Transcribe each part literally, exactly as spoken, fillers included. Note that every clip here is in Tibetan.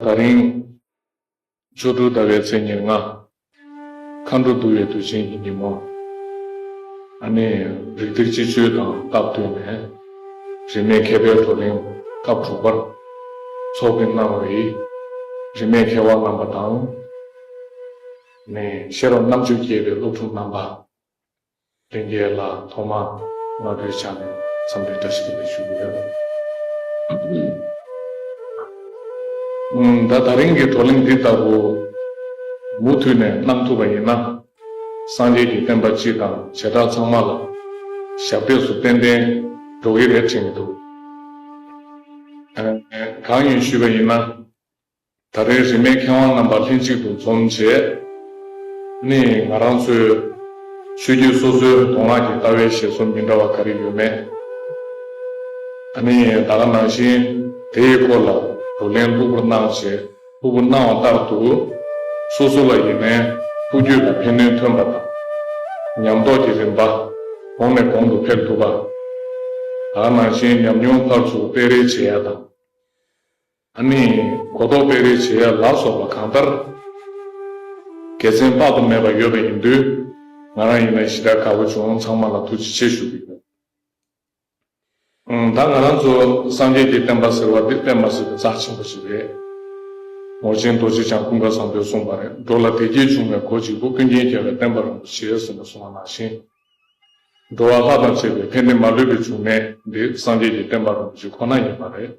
ད་རིང་བཅུ་དྲུག་ཟླ་བའི་ཚེས་ཉེར་ལྔ། མཁའ་འགྲོ་འདུ་བའི་དུས་ཆེན་གྱི་ཉིན་མོ། ཨ་ནི་རིགས་གཏེར་སྤྱི་སྤྱོད་དང་སྟབས་བསྟུན་ནས་རིས་མེད་མཁས་པའི་བགྲོ་གླེང་སྐབས་དྲུག་པར་ཚོགས་ཀྱིས་གནང་བའི་རིས་མེད་མཁས་དབང་རྣམ་པ་དང་། ནས་ཤེས་རབ་རྣམ་དཔྱོད་རྒྱས་པའི་སློབ་ཕྲུག་རྣམ་པ། ལྷན་རྒྱས་ལ་ཐོག་མར་སྔ་དྲོའི་ཆ་ནས་འཚམས་འདྲི་བཀྲ་ཤིས་བདེ་ལེགས་ཞུ་གི་ཡོད། ཨུམ། ད་ད་རིང་གི་བགྲོ་གླེང་འདི་ལྟ་བུ་མུ་མཐུད་ནས་གནང་ཐུབ་པ་ཡིན་ན། སངས་རྒྱས་ཀྱི་བསྟན་པ་སྤྱི་དང་བྱེ་བྲག་ཚང་མ་ལ་ཞབས་འདེགས་སུ་ཏན་ཏན་འགྲོ་གི་རེད་དྲན་གྱི་འདུག། ཨ། གང་ཡིན་ཞུས་པ་ཡིན་ན། ད་རེས་རིས་མེད་མཁས་དབང་རྣམ་པ་ལྷན་གཅིག་ཏུ་འཛོམས་བྱས། ནི་ང་རང་ཚོའི་ཆོས་བརྒྱུད་སོ་སོའི་མདོ་སྔགས་ཀྱི་ལྟ་བའི་བཞེད་སྲོལ་མི་འདྲ་བ་ག་རེ་ཡོད་མེད། ཨ་ནི་ད་ག་ནང་བཞིན་དེ་ཡི་སྐོར་ལ་བགྲོ་གླེང་ལྷུག་པོར་གནང་བྱས། ལྷུག་པོར་གནང་བ་ལྟར་དུ། སོ་སོ་ལ་ཡིན་ནའི་ཐུགས་རྒྱུད་ལ་ཕན་ནུས་ཐོན་པ་དང་། ཉམས་རྟོགས་ཀྱི་རིམ་པ་གོང་ནས་གོང་དུ་འཕེལ་ཐུབ་པ། ད་ག་ནང་བཞིན་ཉམས་མྱོང་ཕར་ཚུར་སྤེལ་རེས་བྱེད་ཡ་དང་། ཨ་ནི་གོ་རྟོགས་སྤེལ་རེས་བྱེད་ཡ་ལ་སོགས་པ་གང་ལྟར། དགེ་མཚན་དཔག་ཏུ་མེད་པ་ཡོད་པ་ཡིན་དུས། ང་རང་ཡིན་ན་ཞེ་དྲག་དགའ་པོ་བྱུང་། ཚང་མ་ལ་ཐུགས་རྗེ་ཆེ་ཞུ་གི་ཡོད། ཨང་། ད་ང་རང་ཚོ་སངས་རྒྱས་ཀྱི་བསྟན་པ་ཟེར་བ་འདི་དཔེ་མ་སྲིད་པའི་རྩ་ཆེན་པོ་ཞིག་རེད། ངོར་ཆེན་རྡོ་རྗེ་འཆང་ཀུན་དགའ་བཟང་པོས་གསུངས་པ་རེད། འགྲོ་ལ་བདེ་སྐྱིད་འབྱུང་བའི་སྒོ་གཅིག་པུ། ཀུན་མཁྱེན་རྒྱལ་བའི་བསྟན་པ་རིན་པོ་ཆེ་ཟེར་ནས་གསུངས་པ་ནང་བཞིན། འགྲོ་བ་ལྷ་དང་བཅས་པའི་ཕན་བདེ་མ་ལུས་པའི་འབྱུང་གནས་འདི་སངས་རྒྱས་ཀྱི་བསྟན་པ་རིན་པོ་ཆེ་ཁོ་ན་ཡིན་པ་རེད།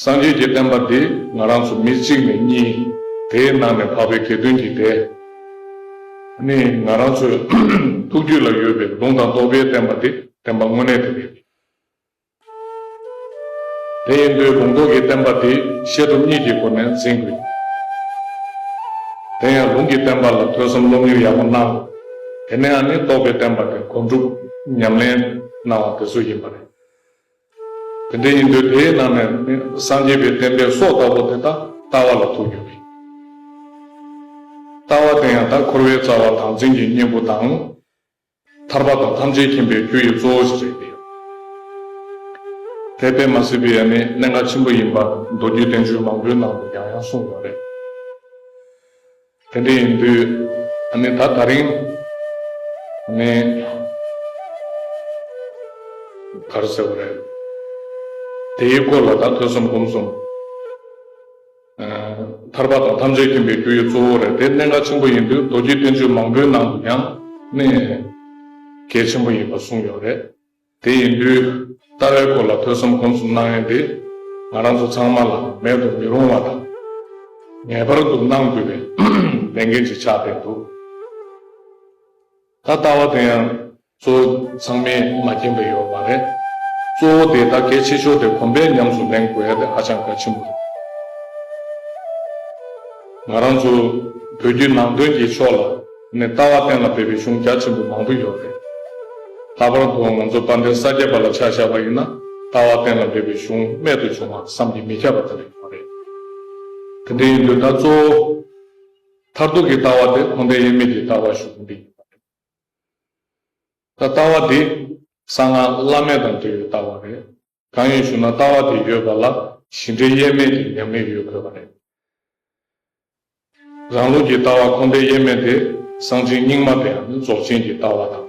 སངས་རྒྱས་ཀྱི་བསྟན་པ་འདི་ང་རང་ཚོ་མི་གཅིག་ནས་གཉིས། དེའི་ནང་ནས་འཕགས་པའི་དགེ་འདུན་གྱི་སྡེ། ནི་ང་རང་ཚོའི་ཐུགས་རྒྱུད་ལ་ཡོད་པའི་ལུང་དང་རྟོགས་པའི་བསྟན་པ་འདི་བསྟན་པ་དངོས་གནས་དེ་རེད། དེ་ཡིན་དུས་ལུང་རྟོགས་ཀྱི་བསྟན་པ་འདི་བཤད་སྒྲུབ་གཉིས་ཀྱི་སྒོ་ནས་འཛིན་དགོས། དེ་ཡང་ལུང་གི་བསྟན་པ་ལ་ཐོས་བསམ་སློབ་གཉེར་ཡག་པོ་གནང་། དེ་ནས་ཨ་ནི་རྟོགས་པའི་བསྟན་པ་དེ་སྒོམ་སྒྲུབ་ཉམས་ལེན་གནང་བ་དེ་ཚོ་ཡིན་པ་རེད། དེ་འདྲ་ཡིན་དུས་དེའི་ནང་ནས་ནི་སངས་རྒྱས་པའི་བསྟན་པའི་སྲོག་ལྟ་བུ་དེ་དག་ལྟ་བ་ལ་ཐུག་ཡོད་པས། ལྟ་བ་དེ་ཡང་ད་འཁོར་བའི་རྩ་བ་དང་འཛིན་གྱི་གཉེན་པོ་དང་། ཐར་པ་དང་ཐམས་ཅད་མཁྱེན་པའི་རྒྱུ་ཡི་གཙོ་བོ་ཞིག་རེད་དེ། དེ་དཔེ་མ་སྲིད་པའི་ཨ་ནི་གནད་འགག་ཆེན་པོ་ཡིན་པ་མདོ་རྒྱུད་བསྟན་བཅོས་མང་པོའི་ནང་དུ་ཡང་ཡང་གསུངས་ཡོད་རེད། དེ་འདྲ་ཡིན་དུས་ཨ་ནི་ད་ད་རིང་ཨ་ནི་ག་རེ་ཟེར་བ་རེད། དེའི་སྐོར་ལ་ད་ཐོས་བསམ་སྒོམ་གསུམ། ཨ། ཐར་པ་དང་ཐམས་ཅད་མཁྱེན་པའི་རྒྱུ་ཡི་གཙོ་བོ་རེད། དེ་གནད་འགག་ཆེན་པོ་ཡིན་དུས་མདོ་རྒྱུད་བསྟན་བཅོས་མང་པོའི་ནང་དུ་ཡང་ནི་གལ་ཆེན་པོ་ཡིན་པ་གསུངས་ཡོད་རེད། དེ་ཡིན་དུས་ལྟ་བའི་སྐོར་ལ་ཐོས་བསམ་སྒོམ་གསུམ་གནང་ཡས་འདི་ང་རང་ཚོ་ཚང་མ་ལ་མེད་དུ་མི་རུང་བ་དང་། ངེས་པར་དུ་གནང་དགོས་པའི་ལས་འགན་ཅིག་ཆགས་བསྡད་འདུག། ད་ལྟ་བ་དེ་ཡང་གཙོ་བོ་ཚང་མས་མ་མཁྱེན་པ་ཡོད་མ་རེད། གཙོ་བོ་དེ་ད་གལ་ཆེ་ཤོས་དེ་གོམས་པས་ཉམས་སུ་ལེན་དགོས་ཡ་དེ་ཧ་ཅང་གལ་ཆེན་པོ་རེད། ང་རང་ཚོ་བོད་བརྒྱུད་ནང་བསྟན་གྱི་ཕྱོགས་ལ་ནི་ལྟ་བ་གཏན་ལ་འབེབས་པའི་གཞུང་རྒྱ་ཆེན་པོ་མང་པོ་ཡོད་རེད། ལྷག་པར་དུ་ང་ཚོ་དཔལ་ལྡན་ས་སྐྱ་པ་ལ་ཆ་བཞག་པ་ཡིན་ན་ལྟ་བ་གཏན་ལ་འབེབས་པའི་གཞུང་རྨད་དུ་བྱུང་བ་བསམ་གྱིས་མི་ཁྱབ་པ་དེ་འདྲ་ཡོད་རེད། དེ་འདྲ་ཡིན་དུས་ད་གཙོ་བོ་མཐར་ཐུག་གི་ལྟ་བ་དེ་འཁོར་འདས་དབྱེར་མེད་ཀྱི་ལྟ་བ་ཞུ་གི་འདི་ཡིན་པ་རེད། ད་ལྟ་བ་འདི་གསང་སྔགས་བླ་མེད་དང་འབྲེལ་བའི་ལྟ་བ་རེད། གང་ཡིན་ཞུ་ན་ལྟ་བ་དེ་ཡོད་པ་ལ་གཞི་འབྲས་དབྱེར་མེད་ཀྱི་ཉམས་ལེན་ཡོད་དགོས་པ་རེད། རང་ལུགས་ཀྱི་ལྟ་བ་འཁོར་འདས་དབྱེར་མེད་དེ་གསང་ཆེན་རྙིང་མ་དེ་ཡང་ནི་རྫོགས་ཆེན་གྱི་ལྟ་བ་དང་།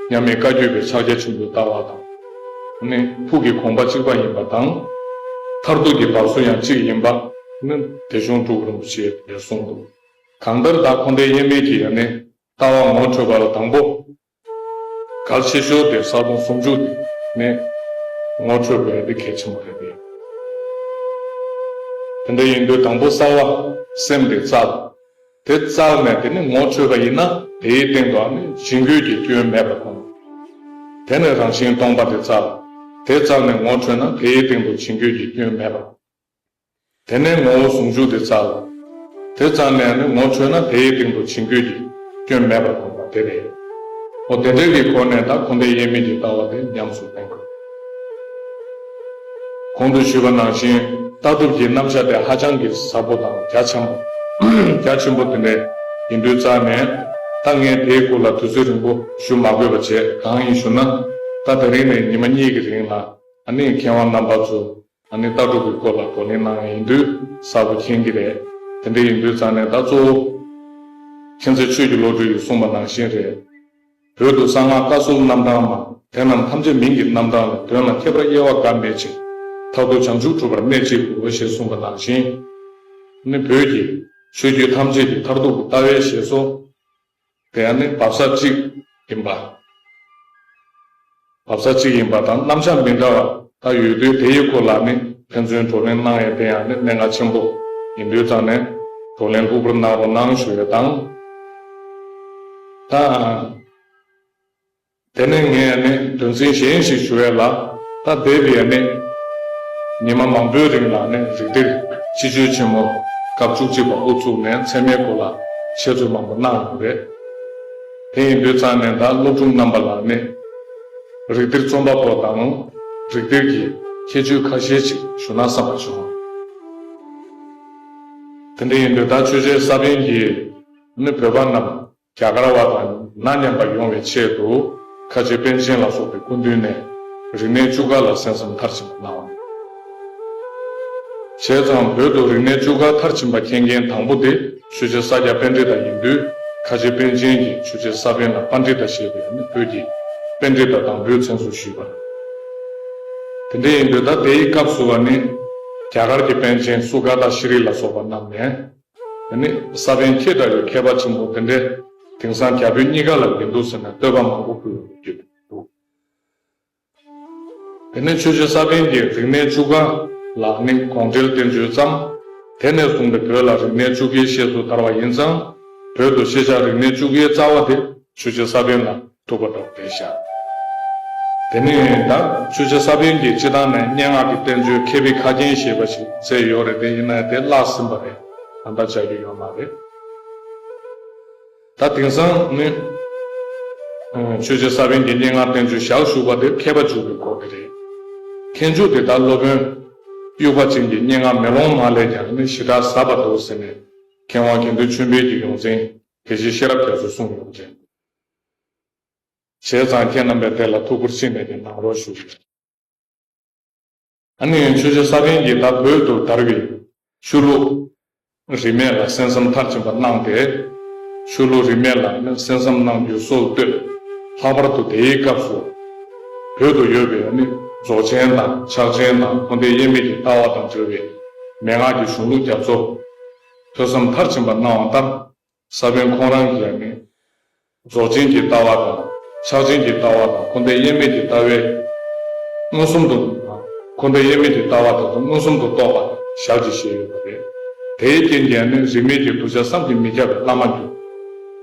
མཉམ་མེད་བཀའ་བརྒྱུད་པའི་ཕྱག་རྒྱ་ཆེན་པོའི་ལྟ་བ་དང་། ནི་ཕུགས་ཀྱི་དགོངས་པ་གཅིག་པ་ཡིན་པ་དང་། མཐར་ཐུག་གི་བབས་སོ་ཡང་གཅིག་ཡིན་པ་ནི་དེ་གཞུང་སྤྲུལ་སྐུ་རིན་པོ་ཆེས་དེ་གསུངས་འདུག། གང་ལྟར་ད་འཁོར་འདས་དབྱེར་མེད་ཀྱི་ཡང་ནི་ལྟ་བ་ངོ་འཕྲོད་པ་ལ་དང་པོ། གལ་ཆེ་ཤོས་དེ་ས་སྟོང་ཟུང་འཇུག་དེ་ནི་ངོ་འཕྲོད་དགོས་ཡ་དེ་གལ་ཆེན་པོ་རེད་དེ། དེ་འདྲ་ཡིན་དུས་དང་པོ་གསལ་བ་སེམས་དེ་བཙལ། དེ་བཙལ་ནས་དེ་ནི་ངོ་འཕྲོད་པ་ཡིན་ན་དེའི་སྟེང་དུ་ཨ་ནི་བྱིང་རྒོད་ཀྱི་སྐྱོན་མེད་པར་མཐོང་། དེ་ནི་རང་བཞིན་སྟོང་པ་དེ་བཙལ། དེ་བཙལ་ནས་ངོ་འཕྲོད་ན་དེའི་སྟེང་དུ་བྱིང་རྒོད་ཀྱི་སྐྱོན་མེད་པར། དེ་ནས་ངོ་བོ་ཟུང་འཇུག་དེ་བཙལ། དེ་བཙལ་ནས་ནི་ངོ་འཕྲོད་ན་དེའི་སྟེང་དུ་བྱིང་རྒོད་ཀྱི་སྐྱོན་མེད་པར་མཐོང་བ་དེ་རེད། འོ་དེ་འདྲའི་གི་སྒོ་ནས་ད་འཁོར་འདས་དབྱེར་མེད་ཀྱི་ལྟ་བ་དེ་ཉམས་སུ་ལེན་དགོས། གོང་དུ་ཞུས་པ་ནང་བཞིན་ལྟ་གྲུབ་ཀྱི་རྣམ་གཞག་དེ་ཧ་ཅང་གི་ཟབ་པོ་དང་རྒྱ་ཆེན་པོ། རྒྱ་ཆེན་པོ་དེ་འདྲ་ཡིན་དུས་རྩ་ནས་ད་ངས་དེའི་སྐོར་ལ་དུས་ཚོད་རིང་པོ་ཞུ་མ་དགོས་པ་བྱས། གང་ཡིན་ཞུ་ན་ད་དེ་རིང་ནས་ཉི་མ་གཉིས་ཀྱི་རིང་ལ་ཨ་ནི་མཁས་དབང་རྣམ་པ་ཚོ། ཨ་ནི་ལྟ་གྲུབ་ཀྱི་སྐོར་ལ་བགྲོ་གླེང་གནང་ཡ་ཡིན་དུས་གསལ་པོ་མཁྱེན་གྱི་རེད། དེ་འདྲ་ཡིན་དུས་ཙང་ནས་ད་གཙོ་བོ་མཁྱེན་བརྩེ་ཆོས་ཀྱི་བློ་གྲོས་ཀྱིས་གསུངས་པ་ནང་བཞིན་རེད། བོད་དུ་གསང་སྔགས་བཀའ་སྲོལ་རྣམ་གྲངས་མང་། དེ་རྣམས་ཐམས་ཅད་མིང་གི་རྣམ་གྲངས་ལས། དོན་ལ་ཁྱད་པར་དབྱེ་བ་འགའ་མེད་ཅིང་། མཐར་ཐུག་བྱང་ཆུབ་སྒྲུབ་པར་གནད་གཅིག་པུ་ཞེས་གསུངས་པ་ནང་བཞིན། ནི་བོད་ཀྱི་ཆོས་བརྒྱུད་ཐམས་ཅད་ཀྱི་མཐར་ཐུག་གི་ལྟ་བའི་བཞེད་སྲོལ་དེ་ཡང་ནི་འབབ་ས་གཅིག་ཡིན་པ། འབབ་ས་གཅིག་ཡིན་པ་དང་རྣམ་གཞག་མི་འདྲ་བ་ད་ཡོད་དུས། དེ་ཡི་སྐོར་ལ་ནི་ཕན་ཚུན་བགྲོ་གླེང་གནང་ཡས་དེ་ཡང་ནི་གནད་འགག་ཆེན་པོ་ཡིན་དུས་ཙང་ནས་བགྲོ་གླེང་ལྷུག་པོར་གནང་རོགས་གནང་ཞུ་ཡས་དང་། ད་དེ་ནས་ངས་ནི་དོན་ཚན་གཞན་ཞིག་ཞུ་ཡས་ལ། ད་འདས་པའི་ནི་ཉི་མ་མང་པོའི་རིང་ལ་ནི་རིགས་གཏེར་སྤྱི་སྤྱོད་ཆེན་མོ་སྐབས་བཅུ་གཅིག་པ་དབུ་བཙུགས་ནས་ཚད་མའི་སྐོར་ལ་འཆད་རྩོད་མང་པོ་གནང་ཡོད་རེད། དེ་ཡིན་དུས་ཙང་ནས་ད་སློབ་ཕྲུག་རྣམ་པ་ལ་ནི་རིགས་གཏེར་རྩོམ་པ་པོ་དང་རིགས་གཏེར་གྱི་ཁྱད་ཆོས་ཁ་ཤས་ཅིག་ཞུ་ན་བསམ་པ་བྱུང་། དེ་འདྲ་ཡིན་དུས་ད་ཆོས་རྗེ་ས་པཎ་གྱིས་ནི་བོད་པ་རྣམས་རྒྱ་གར་བ་དང་ན་མཉམ་པ་ཡོང་བའི་ཆེད་དུ་ཁ་ཆེ་པཎ་ཆེན་ལ་སོགས་པའི་སྐུ་མདུན་ནས་རིག་གནས་བཅུ་དཀར་ལ་གསན་བསམ་མཐར་ཕྱིན་པ་གནང་བ། བྱས་ཙང་བོད་དུ་རིག་གནས་བཅུ་དཀར་མཐར་ཕྱིན་པ་མཁྱེན་མཁན་དང་པོ་དེ་ཆོས་རྗེ་ས་སྐྱ་པཎྜི་ཏ་ཡིན་དུས། ཁ་ཆེ་པཎ་ཆེན་གྱིས་ཆོས་རྗེ་ས་པཎ་ལ་པཎྜི་ཏ་ཞེས་པའི་ནི་བོད་ཀྱི་པཎྜི་ཏ་དང་པོའི་མཚན་གསོལ་ཞུས་པ་རེད། དེ་འདྲ་ཡིན་དུས་ད་དེའི་སྐབས་སུ་བ་ནི་རྒྱ་གར་གྱི་པཎ་ཆེན་སུ་ག་ཏ་ཤྲི་ལ་སོགས་པ་རྣམས་ནས། ཨ་ནི་ས་པཎ་ཁྱེད་འདྲ་བའི་མཁས་པ་ཆེན་པོ་དེ་འདྲས་དེང་སང་རྒྱ་བོད་གཉིས་ཀ་ལ་མི་འདུག་ཟེར་ནས་བསྟོད་པ་མང་པོ་ཕུལ་ཡོད་འདུག། དེ་ནས་ཆོས་རྗེ་ས་པཎ་གྱིས་རིག་གནས་བཅུ་དཀར་ལ་ནི་དགོངས་འགྲེལ་བསྟན་བཅོས་བརྩམས། དེ་ནས་བཟུང་སྟེ་བོད་ལ་རིག་གནས་བཅུ་དཀར་ཤེས་སུ་དར་བ་ཡིན་ཙང་། བོད་དུ་ཤེས་བྱ་རིག་གནས་བཅུ་དཀར་རྩ་བ་དེ་ཆོས་རྗེ་ས་པཎ་ལ་ཐུག་པ་འདྲ་བོ་རེད་ཤག། དེ་ནས་ད་ཆོས་རྗེ་ས་པཎ་གྱིས་སྤྱིར་བཏང་ནས་སྙན་ངག་གི་བསྟན་བཅོས་མཁས་པའི་ཁ་རྒྱན་ཞེས་པ་ཞིག་མཛད་ཡོད་རེད། དེ་ཡིན་ན་དེ་བརླག་ཟིན་པ་རེད། ད་ལྟ་བྱ་རྒྱུ་ཡོད་མ་རེད། ད་དེང་སང་ནི་ཆོས་རྗེ་ས་པཎ་གྱི་སྙན་ངག་བསྟན་བཅོས་ཞལ་བཞུགས་པ་དེ་མཁས་པ་འཇུག་པའི་སྐོར་དེ་རེད། མཁས་འཇུག་དེ་ད་སློབ་དཔོན་དབྱུག་པ་ཅན་གྱི་སྙན་ངག་མེ་ལོང་མ་ལས་ཀྱང་ནི་ཞེ་དྲག་ཟབ་པ་འདུག་ཟེར་ནས་མཁས་དབང་དགེ་འདུན་ཆོས་འཕེལ་གྱི་ཡོངས་འཛིན་དགེ་བཤེས་ཤེས་རབ་རྒྱ་མཚོས་གསུངས་ཡོད་པ་རེད། བྱས་ཙང་ཁྱེད་རྣམ་པས་དེ་ལ་ཐུགས་ཁུར་ཕྱིན་ནས་ཀྱང་གནང་རོགས་ཞུ། ཨ་ནི་ཆོས་རྗེ་ས་པཎ་གྱིས་ད་བོད་དུ་དར་བའི་ཆོས་ལུགས་རིས་མེད་ལ་གསན་བསམ་མཐར་ཕྱིན་པ་གནང་སྟེ། ཆོས་ལུགས་རིས་མེད་ལ་ནི་གསན་བསམ་གནང་རྒྱུའི་སྲོལ་བཏོད། ལྷག་པར་དུ་དེའི་སྐབས་སུ་བོད་དུ་ཡོད་པའི་ནི་རྫོགས་ཆེན་དང་ཕྱག་ཆེན་དང་འཁོར་འདས་དབྱེར་མེད་ཀྱི་ལྟ་བ་དང་འབྲེལ་བའི་མན་ངག་གི་གཞུང་ལུགས་རྒྱ་མཚོ་ཐོས་བསམ་མཐར་ཕྱིན་པ་གནང་བ་ལྟར། ས་པཎ་ཁོང་རང་གིས་ནི་རྫོགས་ཆེན་གྱི་ལྟ་བ་དང་ཕྱག་ཆེན་གྱི་ལྟ་བ་དང་འཁོར་འདས་དབྱེར་མེད་ཀྱི་ལྟ་བའི་མངོན་སུམ་དུ། འཁོར་འདས་དབྱེར་མེད་ཀྱི་ལྟ་བ་དེ་ཚོ་མངོན་སུམ་དུ་རྟོགས་པ་ཞལ་གྱིས་བཞེས་ཡོད་པ་རེད། དེའི་རྐྱེན་གྱིས་ནི་རིས་མེད་ཀྱི་གདུལ་བྱ་བསམ་གྱིས་མི་ཁྱབ་པའི་བླ་མ་གྱུར།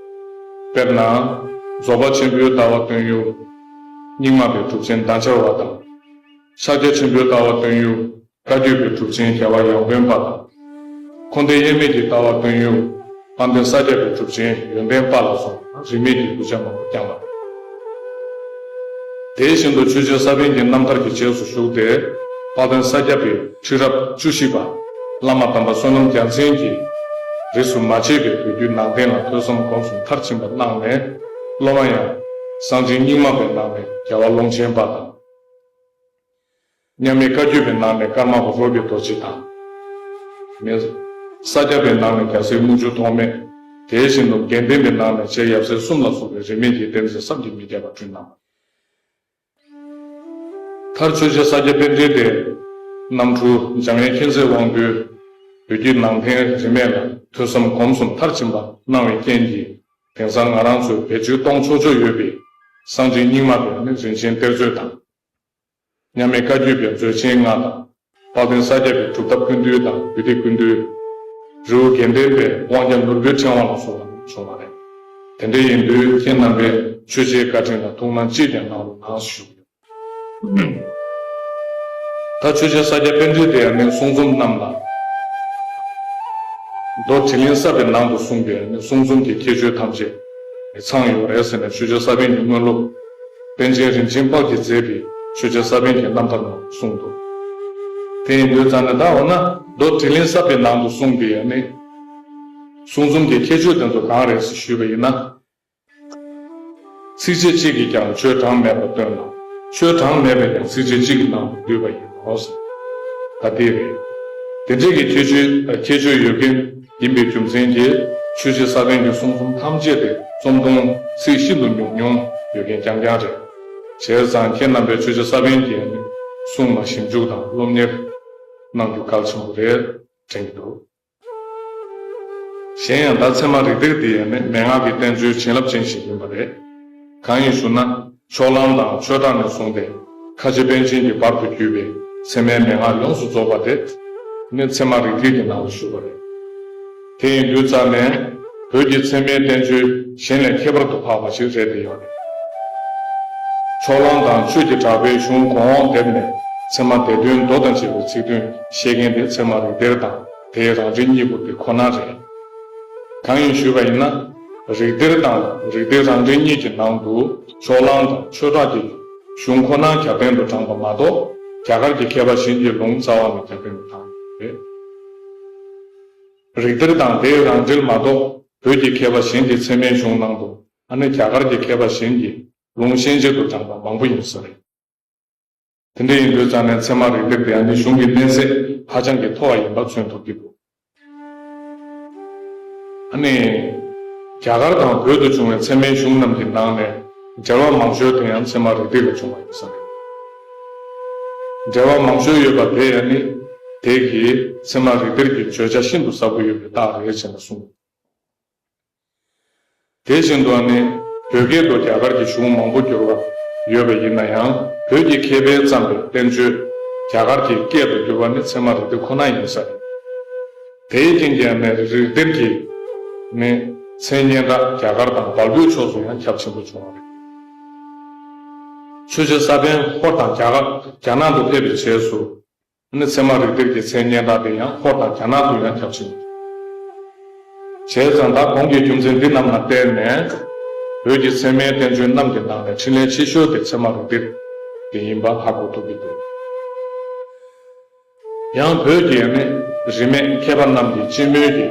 དཔེར་ན། རྫོགས་པ་ཆེན་པོའི་ལྟ་བ་སྟོན་ཡུལ་རྙིང་མ་པའི་གྲུབ་ཆེན་འདན་ཆར་བ་དང་། ཕྱག་རྒྱ་ཆེན་པོའི་ལྟ་བ་སྟོན་ཡུལ་བཀའ་བརྒྱུད་པའི་གྲུབ་ཆེན་རྒྱལ་བ་ཡོན་ཏན་པ་དང་། འཁོར་འདས་དབྱེར་མེད་ཀྱི་ལྟ་བ་སྟོན་ཡུལ་དཔལ་ལྡན་ས་སྐྱ་པའི་གྲུབ་ཆེན་ཡོན་ཏན་པ་ལ་སོགས་རིས་མེད་ཀྱི་གདུལ་བྱ་མང་པོ་བསྐྱངས་པ་རེད། དེ་བཞིན་དུ་ཆོས་རྗེ་ས་པཎ་གྱི་རྣམ་ཐར་གྱི་རྗེས་སུ་ཞུགས་ཏེ། དཔལ་ལྡན་ས་སྐྱ་པའི་ཁྲི་རབས་བཅུ་བཞི་པ་བླ་མ་དམ་པ་བསོད་ནམས་རྒྱལ་མཚན་གྱིས་རིས་སུ་མ་ཆད་པའི་བོད་བརྒྱུད་ནང་བསྟན་ལ་ཐོས་བསམ་སྒོམ་གསུམ་མཐར་ཕྱིན་པ་གནང་ནས། སློབ་མ་ཡང་གསང་ཆེན་རྙིང་མ་པའི་ནང་ནས་རྒྱལ་བ་ཀློང་ཆེན་པ་དང་། མཉམ་མེད་བཀའ་བརྒྱུད་པའི་ནང་ནས་ཀརྨ་པ་རོལ་པའི་རྡོ་རྗེ་དང་། མེ། ས་སྐྱ་པའི་ནང་ནས་རྒྱལ་སྲས་དངུལ་ཆུ་ཐོགས་མེད། དེ་བཞིན་དུ་དགེ་ལྡན་པའི་ནང་ནས་རྗེ་ཡབ་སྲས་གསུམ་ལ་སོགས་པའི་རིས་མེད་ཀྱི་བསྟན་འཛིན་བསམ་གྱིས་མི་ཁྱབ་པ་བསྐྲུན་གནང་། མཐར་ཆོས་རྗེ་ས་སྐྱ་པཎྜི་ཏའི་རྣམ་འཕྲུལ་འཇམ་དབྱངས་མཁྱེན་བརྩེའི་དབང་པོས་བོད་བརྒྱུད་ནང་བསྟན་རིས་མེད་ལ་ཐོས་བསམ་སྒོམ་གསུམ་མཐར་ཕྱིན་པ་གནང་བའི་རྐྱེན་གྱིས། དེང་སང་ང་རང་ཚོའི་བེད་སྤྱོད་གཏོང་ཆོག་ཆོག་ཡོད་པའི་གསང་ཆེན་རྙིང་མ་པའི་ནི་རིན་ཆེན་གཏེར་མཛོད་དང་། མཉམ་མེད་བཀའ་བརྒྱུད་པའི་མཛོད་ཆེན་ལྔ་དང་། དཔལ་ལྡན་ས་སྐྱ་པའི་སྒྲུབ་ཐབས་ཀུན་འདུས་དང་རྒྱུད་སྡེ་ཀུན་འདུས། རི་བོ་དགེ་ལྡན་པའི་དབང་རྒྱལ་ནོར་བུའི་ཕྲེང་བ་ལ་སོགས་པ་བྱུང་བ་རེད། དེ་འདྲ་ཡིན་དུས་ཁྱེད་རྣམ་པས་ཆོས་རྗེའི་བཀའ་དྲིན་ལ་ཐུགས་སྣང་ཅིས་ཀྱང་གནང་རོགས་གནང་ཞུ། ད་ཆོས་རྗེ་ས་སྐྱ་པཎྜི་ཏའི་ནི་གསུང་རྩོམ་རྣམས་ལ། མདོ་དྲི་གླིང་ས་པའི་ནང་དུ་གསུངས་པའི་ནི་གསུང་རྩོམ་གྱི་ཁྱད་ཆོས་ཐམས་ཅད་ནི་ཚང་ཡོད་རེད་ཟེར་ནས། ཆོས་རྗེ་ས་པཎ་གྱི་དངོས་སློབ་པཎ་ཆེན་རིན་ཆེན་དཔལ་གྱིས་མཛད་པའི་ཆོས་རྗེ་ས་པཎ་གྱི་རྣམ་ཐར་ནང་གསུངས་འདུག། དེ་ཡིན་དུས་ཙང་ནས་ད་འོ་ན་མདོ་དྲི་གླིང་ས་པའི་ནང་དུ་གསུངས་པའི་ནི་གསུང་རྩོམ་གྱི་ཁྱད་ཆོས་དེ་ཚོ་གང་རེད་ཟེར་ཞུས་པ་ཡིན་ན། ཚིགས་བཅད་གཅིག་གིས་ཀྱང་ཆོས་གྲངས་མེད་པ་སྟོན་ལ། ཆོས་གྲངས་མེད་པས་ཀྱང་ཚིགས་བཅད་གཅིག་གི་ནང་དུ་འདུས་པ་ཡིན་ནོ། ད་ལྟའི་རེད། དེ་འདྲའི་གི་ཁྱད་ཆོས་ཁྱད་ཆོས་ཡོད་མཁན་ཡིན་པའི་རྒྱུ་མཚན་གྱིས་ཆོས་རྗེ་ས་པཎ་གྱི་གསུང་རྩོམ་ཐམས་ཅད་དེ་རྩོམ་ཐུང་ཚིག་ཤིན་ཏུ་ཉུང་ཉུང་ཡོད་མཁན་རྐྱང་རྐྱང་རེད། བྱས་ཙང་ཁྱེད་རྣམ་པས་ཆོས་རྗེ་ས་པཎ་གྱི་གསུང་ལ་ཞིབ་འཇུག་དང་སློབ་གཉེར་གནང་རྒྱུ་གལ་ཆེན་པོ་རེད་དྲན་གྱི་འདུག་གཞན་ཡང་ད་ཚད་མ་རིགས་གཏེར་འདི་ཡང་ནི་མན་ངག་གི་བསྟན་བཅོས་བྱིན་རླབས་ཅན་ཞིག་ཡིན་པ་རེད། གང་ཡིན་ཞུ་ན། ཕྱོགས་གླང་དང་ཆོས་གྲགས་ནས་བཟུང་སྟེ་ཁ་ཆེ་པཎ་ཆེན་གྱི་བར་དུ་བརྒྱུད་པའི་ཚད་མའི་མན་ངག་ཡོངས་སུ་རྫོགས་པ་དེ་ནི་ཚད་མ་རིགས་གཏེར་གྱི་ནང་དུ་ཞུགས་པ་རེད། དེ་ཡིན་དུས་ཙམ་ནས་བོད་ཀྱི་ཚད་མའི་བསྟན་བཅོས་གཞན་ལས་ཁྱད་པར་དུ་འཕགས་པ་ཞིག་རེད་དེ་ཡོད་རེད། ཕྱོགས་གླང་དང་ཆོས་ཀྱི་གྲགས་པའི་གཞུང་གོང་འོག་སྡེབ་ནས་ཚད་མ་སྡེ་བདུན་མདོ་དང་བཅས་པའི་ཚིག་དོན་བཤད་མཁན་དེ་ཚད་མ་རིགས་གཏེར་དང་དེའི་རང་འགྲེལ་གཉིས་པོ་དེ་ཁོ་ན་རེད། གང་ཡིན་ཞུས་པ་ཡིན་ན། རིགས་གཏེར་དང་རིགས་གཏེར་རང་འགྲེལ་གཉིས་ཀྱི་ནང་དུ་ཕྱོགས་གླང་དང་ཆོས་གྲགས་ཀྱི་གཞུང་ཁོ་ན་རྒྱབ་རྟེན་དུ་དྲངས་པ་མ་གཏོགས་རྒྱ་གར་གྱི་མཁས་པ་གཞན་གྱི་ལུང་རྩ་བ་ནས་རྒྱབ་རྟེན་དུ་དྲངས་ཡོད་པ་རེད། རིགས་གཏེར་དང་དེའི་རང་འགྲེལ་མ་གཏོགས་བོད་ཀྱི་མཁས་པ་གཞན་གྱི་ཚད་མའི་གཞུང་ནང་དུ་ཨ་ནི་རྒྱ་གར་གྱི་མཁས་པ་གཞན་གྱི་ལུང་ཤན་སྦྱར་དུ་དྲངས་པ་མང་པོ་ཡིན་ས་རེད། དེ་འདྲ་ཡིན་དུས་ཙང་ནས་ཚད་མ་རིགས་གཏེར་དེ་ཡང་ནི་གཞུང་གི་གནས་ཚད་ཧ་ཅང་གི་མཐོ་བ་ཡིན་པ་མཚོན་ཐུབ་ཀྱི་འདུག་ཨ་ནི། རྒྱ་གར་དང་བོད་དུ་བྱུང་བའི་ཚད་མའི་གཞུང་རྣམས་ཀྱི་ནང་ནས་འགྲེལ་བ་མང་ཤོས་དེ་ཡང་ཚད་མ་རིགས་གཏེར་ལ་བྱུང་བ་ཡིན་ས་རེད། འགྲེལ་བ་མང་ཤོས་ཡོད་པ་དེ་ཡང་ནི། དེ་གིས་ཚད་མ་རིགས་གཏེར་གྱི་བརྗོད་བྱ་ཤིན་ཏུ་ཟབ་པོ་ཡོད་པའི་རྟགས་རེད་ཅེས་ན་གསུངས། དེ་བཞིན་དུ་ནི། བོད་སྐད་དུ་རྒྱ་གར་གྱི་གཞུང་མང་པོ་བསྒྱུར་བ་ཡོད་པ་ཡིན་ན་ཡང་བོད་ཀྱི་མཁས་པས་བརྩམས་པའི་བསྟན་བཅོས་རྒྱ་གར་གྱི་སྐད་དུ་བསྒྱུར་བ་ནི་ཚད་མ་རིགས་གཏེར་ཁོ་ན་ཡིན་ས་རེད། དེའི་རྐྱེན་གྱིས་ནི་རིགས་གཏེར་གྱི་ནི་མཚན་སྙན་གྲགས་རྒྱ་གར་དང་བལ་པོའི་ཕྱོགས་སུ་ཡང་ཁྱབ་ཆེན་པོ་བྱུང་བ་རེད། ཆོས་རྗེ་ས་པཎ་ཧོར་དང་རྒྱ་གར་རྒྱ་ནག་ཏུ་ཕེབས་པའི་རྗེས་སུ། ནི་ཚད་མ་རིགས་གཏེར་གྱི་མཚན་སྙན་གྲགས་དེ་ཡང་ཧོར་དང་རྒྱ་ནག་ཏུ་ཡང་ཁྱབ་ཕྱིན། བྱས་ཙང་ད་གོང་གི་རྒྱུ་མཚན་འདི་རྣམས་ལ་བརྟེན་ནས། བོད་ཀྱི་ཚད་མའི་བསྟན་བཅོས་རྣམས་ཀྱི་ནང་ནས་འཕྲིན་ལས་ཆེ་ཤོས་དེ་ཚད་མ་རིགས་གཏེར་དེ་ཡིན་པ་ཧ་གོ་ཐུབ་ཀྱི་འདུག་ཡང་བོད་ཀྱི་ནི་རིས་མེད་མཁས་པ་རྣམས་ཀྱིས་སྤྱི་མོས་ཀྱི་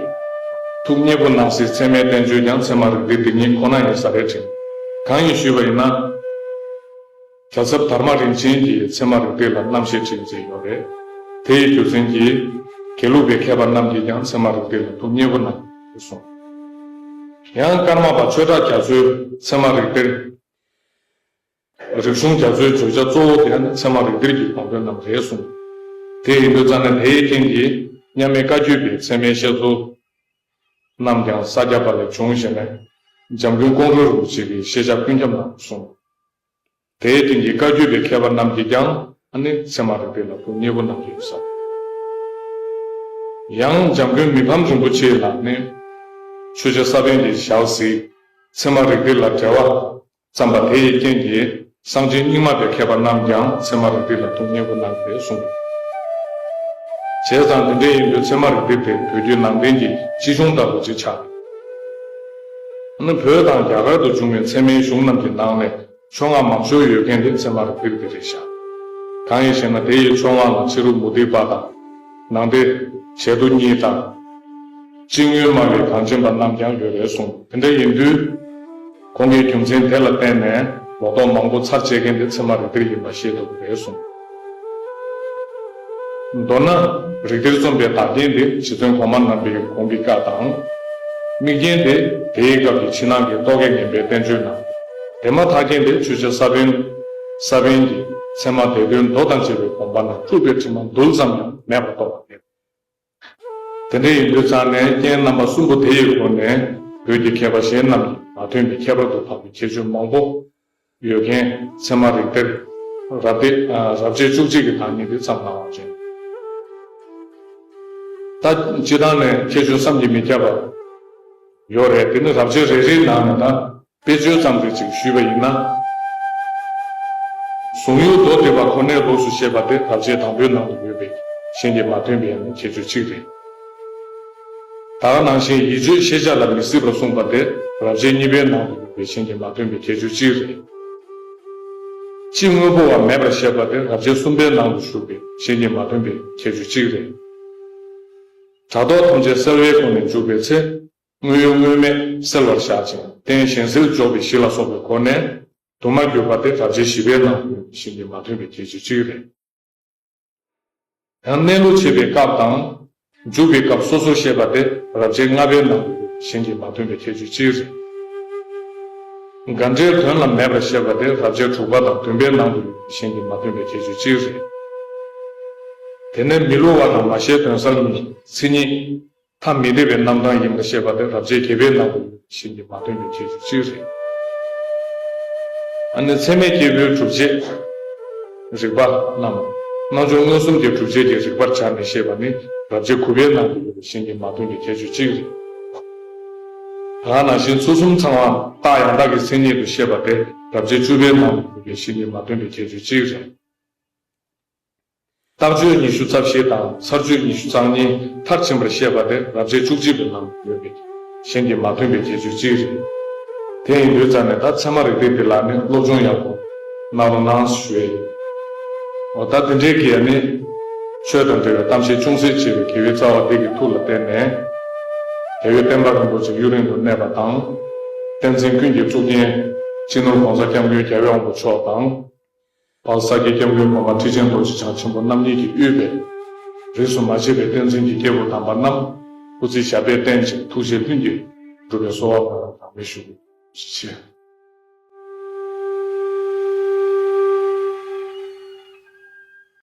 ཐུགས་མཉེས་པོ་གནང་སའི་ཚད་མའི་བསྟན་བཅོས་ཀྱང་ཚད་མ་རིགས་གཏེར་འདི་ཉིད་ཁོ་ན་ཡིན་ས་རེད་དྲན། གང་ཡིན་ཞུས་པ་ཡིན་ན། རྒྱལ་ཚབ་དར་མ་རིན་ཆེན་གྱིས་ཚད་མ་རིགས་གཏེར་ལ་རྣམ་བཤད་བྱས་མཛད་ཡོད་རེད། དེ་ཡི་རྒྱུ་མཚན་གྱིས་དགེ་ལུགས་པའི་མཁས་པ་རྣམས་ཀྱིས་ཀྱང་ཚད་མ་རིགས་གཏེར་ལ་ཐུགས་མཉེས་པོ་གནང་ཡོད་གསུངས། ཡང་ཀརྨ་པ་ཆོས་གྲགས་རྒྱ་མཚོས་ཚད་མ་རིགས་གཏེར་རིག་གཞུང་རྒྱ་མཚོའི་བརྗོད་བྱ་གཙོ་བོ་དེ་ནི་ཚད་མ་རིགས་གཏེར་གྱི་དགོངས་དོན་རྣམས་རེད་གསུངས། དེ་ཡིན་དུས་ཙང་ནས་དེའི་རྐྱེན་གྱིས་མཉམ་མེད་བཀའ་བརྒྱུད་པའི་ཚད་མའི་བཤད་སྲོལ་རྣམས་ཀྱང་ས་སྐྱ་པ་ལས་བྱུང་ཞེས་ནས་འཇམ་མགོན་ཀོང་སྤྲུལ་རིན་པོ་ཆེ་གིས་ཤེས་བྱ་ཀུན་ཁྱབ་ནང་དུ་གསུངས། དེའི་སྟེང་གི་བཀའ་བརྒྱུད་པའི་མཁས་པ་རྣམས་ཀྱིས་ཀྱང་ཨ་ནི་ཚད་མ་རིགས་གཏེར་ལ་ཐུགས་མཉེས་པོ་གནང་གི་ཡོད་ས། ཡང་འཇམ་མགོན་མི་ཕམ་རིན་པོ་ཆེ་ལ་ནི་ཆོས་རྗེ་ས་པཎ་གྱིས་ཞལ་གཟིགས། ཚད་མ་རིགས་གཏེར་ལ་འགྲེལ་བ་བརྩམས་པ་དེ་ཡི་རྐྱེན་གྱིས་སངས་རྒྱས་རྙིང་མ་པའི་མཁས་པ་རྣམས་ཀྱང་ཚད་མ་རིགས་གཏེར་ལ་ཐུགས་མཉེས་པོ་གནང་གི་རེད་གསུངས། བྱས་ཙང་དེ་འདྲ་ཡིན་དུས་ཚད་མ་རིགས་གཏེར་དེ་བོད་བརྒྱུད་ནང་བསྟན་གྱི་སྤྱི་གཞུང་ལྟ་བུ་ཅིག་ཆགས། ཨ་ནི་བོད་དང་རྒྱ་གར་དུ་བྱུང་བའི་ཚད་མའི་གཞུང་རྣམས་ཀྱི་ནང་ནས་ཕྱོགས་སྔ་མང་ཤོས་ཡོད་མཁན་དེ་ཚད་མ་རིགས་གཏེར་དེ་རེད་ཤག་གང་ཡིན་ཞེ་ན་དེ་ཡི་ཕྱོགས་སྔ་ལ་ཕྱི་རོལ་མུ་སྟེགས་པ་དང་། ནང་བསྟན་བྱེ་བྲག་གཉིས་དང་། སྤྱི་དངོས་སྨྲ་བའི་གངས་ཅན་པ་རྣམས་ཀྱང་ཡོད་རེད་གསུངས། དེ་འདྲ་ཡིན་དུས། ཁོང་གིས་རྒྱུ་མཚན་དེ་ལ་བརྟེན་ནས་ལོ་ཏོག་མང་པོ་ཚར་བཅད་མཁན་དེ་ཚད་མ་རིགས་གཏེར་ཡིན་པ་ཤེས་ཐུབ་ཀྱི་རེད་གསུངས། མདོར་ན། རིགས་གཏེར་རྩོམ་པའི་བདག་རྐྱེན་དེ་རྗེ་བཙུན་གོང་མ་རྣམ་པའི་དགོངས་པའི་བཀའ་དང་། དམིགས་རྐྱེན་དེ་དེའི་སྐབས་ཀྱི་ཕྱི་ནང་གི་རྟོག་གེ་ངན་པའི་བསྟན་བཅོས་རྣམས། དེ་མ་ཐག་རྐྱེན་དེ་ཆོས་རྗེ་ས་པཎ། ས་པཎ་གྱི་ཚད་མ་སྡེ་བདུན་མདོ་དང་བཅས་པའི་དགོངས་པ་རྣམས་དཀྲུགས་པའི་དྲི་མ་རྡུལ་ཙམ་ཡང་མེད་པར་རྟོགས་པ་རེད། དེ་འདྲ་ཡིན་དུས་ཙང་ནས་རྐྱེན་རྣམ་པ་གསུམ་པོ་དེ་ཡི་སྒོ་ནས་བོད་ཀྱི་མཁས་པ་གཞན་རྣམས་ཀྱིས་མ་ཐོན་པའི་ཁྱད་པར་དུ་འཕགས་པའི་ཁྱད་ཆོས་མང་པོ་ཡོད་མཁན་ཚད་མ་རིགས་གཏེར་རབ་སྡེ་རབ་བྱེད་བཅུ་གཅིག་གི་བདག་ཉིད་དེ་བརྩམས་གནང་བ་ཅན། ད་སྤྱིར་བཏང་ནས་ཁྱད་ཆོས་བསམ་གྱིས་མི་ཁྱབ་པ་ཡོད་རེད། དེ་ནི་རབ་བྱེད་རེ་རེའི་ནང་ནས་ད། དཔེ་བརྗོད་ཙམ་རེ་ཅིག་ཞུས་པ་ཡིན་ན། གཟུངས་གཡོ་མདོ་སྡེ་པ་ཁོ་ནའི་ལུགས་སུ་བཤད་པ་དེ་རབ་བྱེད་དང་པོའི་ནང་དུ་ཡོད་པས་གཞན་གྱིས་མ་ཐོན་པའི་ཁྱད་ཆོས་གཅིག་རེད། ད་ག་ནང་བཞིན་ཡིད་དཔྱོད་ཤེས་བྱ་ལ་མི་སྲིད་པར་གསུངས་པ་དེ་རབ་བྱེད་གཉིས་པའི་ནང་དུ་ཡོད་པས་གཞན་གྱིས་མ་ཐོན་པའི་ཁྱད་ཆོས་གཅིག་རེད། སྤྱི་དངོས་པོ་བ་མེད་པར་བཤད་པ་དེ་རབ་བྱེད་གསུམ་པའི་ནང་དུ་བཞུགས་པས་གཞན་གྱིས་མ་ཐོན་པའི་ཁྱད་ཆོས་གཅིག་རེད། དྲ་ཐོག་ཐམས་ཅད་གསལ་བའི་སྒོ་ནས་འཇུག་པའི་ཚེ། དངོས་ཡོད་དངོས་མེད་གསལ་བར་བཞག་ཅིང་རྟེན་གཞན་སེལ་འཇོག་པའི་གཞི་ལ་སོགས་པའི་སྒོ་ནས་དུ་མ་གྱུར་པ་དེ་རབ་བྱེད་བཞི་པའི་ནང་དུ་ཡོད་པའི་གཞན་གྱིས་མ་ཐོན་པའི་ཁྱད་ཆོས་གཅིག་རེད། ཡང་གནས་ལུགས་འཆད་པའི་སྐབས་དང་། འཇུག་པའི་སྐབས་སོ་སོར་བཤད་པ་དེ་རབ་བྱེད་ལྔ་པའི་ནང་དུ་གཞན་གྱིས་མ་སྟོན་པའི་ཁྱད་ཆོས་གཅིག་རེད། དགག་སྒྲའི་དོན་ལ་མེད་པར་བཤད་པ་དེ་རབ་བྱེད་དྲུག་པ་དང་བདུན་པའི་ནང་དུ་གཞན་གྱིས་མ་སྟོན་པའི་ཁྱད་ཆོས་གཅིག་རེད། དེ་ནས་མི་སླུ་བ་དང་མ་ཤེས་དོན་གསར་གཉིས་མཚན་ཉིད་ཐ་མི་དད་པའི་རྣམ་གྲངས་ཡིན་པར་བཤད་པ་དེ་རབ་བྱེད་བརྒྱད་པའི་ནང་དུ་གཞན་གྱིས་མ་སྟོན་པའི་ཁྱད་ཆོས་གཅིག་རེད། ཨ་ནི་ཚད་མའི་སྐྱེས་བུའི་སྒྲུབ་བྱེད་རིགས་པ་རྣམས་རྣམ་འཇོག་མངོན་སུམ་གྱི་སྒྲུབ་བྱེད་ཀྱི་རིགས་པར་སྦྱར་ནས་བཤད་པ་ནི་རབ་བྱེད་དགུ་པའི་ནང་དུ་ཡོད་པའི་གཞན་གྱིས་མ་སྟོན་པའི་ཁྱད་ཆོས་གཅིག་རེད། ད་ག་ནང་བཞིན་ཚུལ་གསུམ་ཚང་བ་རྟགས་ཡང་དག་གི་མཚན་ཉིད་དུ་བཤད་པ་དེ་རབ་བྱེད་བཅུ་པའི་ནང་དུ་ཡོད་པའི་གཞན་གྱིས་མ་སྟོན་པའི་ཁྱད་ཆོས་གཅིག་རེད། རྟགས་ཆོས་ཉི་ཤུ་རྩ་བཞི་དང་ཚར་གཅོད་ཉི་ཤུ་རྩ་གཉིས་མཐར་ཕྱིན་པར་བཤད་པ་དེ་རབ་བྱེད་བཅུ་གཅིག་པའི་ནང་དུ་ཡོད་པས་གཞན་གྱིས་མ་སྟོན་པའི་ཁྱད་ཆོས་གཅིག་རེད། དེ་ཡིན་དུས་ཙང་ནས་ད་ཚད་མ་རིགས་གཏེར་འདི་ལ་ནི་སློབ་སྦྱོང་ཡག་པོ་གནང་རོགས་གནང་ཞུ་ཡས་ཡིན། འོ་ད་དེ་འདྲའི་གི་ནི་ཆོས་དང་འབྲེལ་བའི་གཏམ་བཤད་ཅུང་ཟད་བྱས་པའི་དགེ་བའི་རྩ་བ་འདི་གི་ཐུགས་ལ་བརྟེན་ནས། རྒྱལ་བའི་བསྟན་པ་རིན་པོ་ཆེ་ཡུན་རིང་དུ་གནས་པ་དང་། བསྟན་འཛིན་ཀུན་གྱི་གཙུག་རྒྱན་སྤྱི་ནོར་༸གོང་ས་༸སྐྱབས་མགོན་རྒྱལ་བའི་དབང་པོ་མཆོག་དང་། དཔལ་ས་སྐྱའི་སྐྱབས་མགོན་གོང་མ་ཁྲི་ཆེན་རྡོ་རྗེ་འཆང་ཆེན་པོ་རྣམ་གཉིས་ཀྱིས་དབུས་པའི་རིས་སུ་མ་ཆད་པའི་བསྟན་འཛིན་གྱི་སྐྱེས་བུ་དམ་པ་རྣམས་སྐུ་ཚེ་ཞབས་པད་བརྟན་ཅིང་ཐུགས་རྗེ་ལྷུན་གྱིས་གྲུབ་པའི་གསོལ་བ་ཕུལ་བ་དང་མི་ཞུ་ཞེས།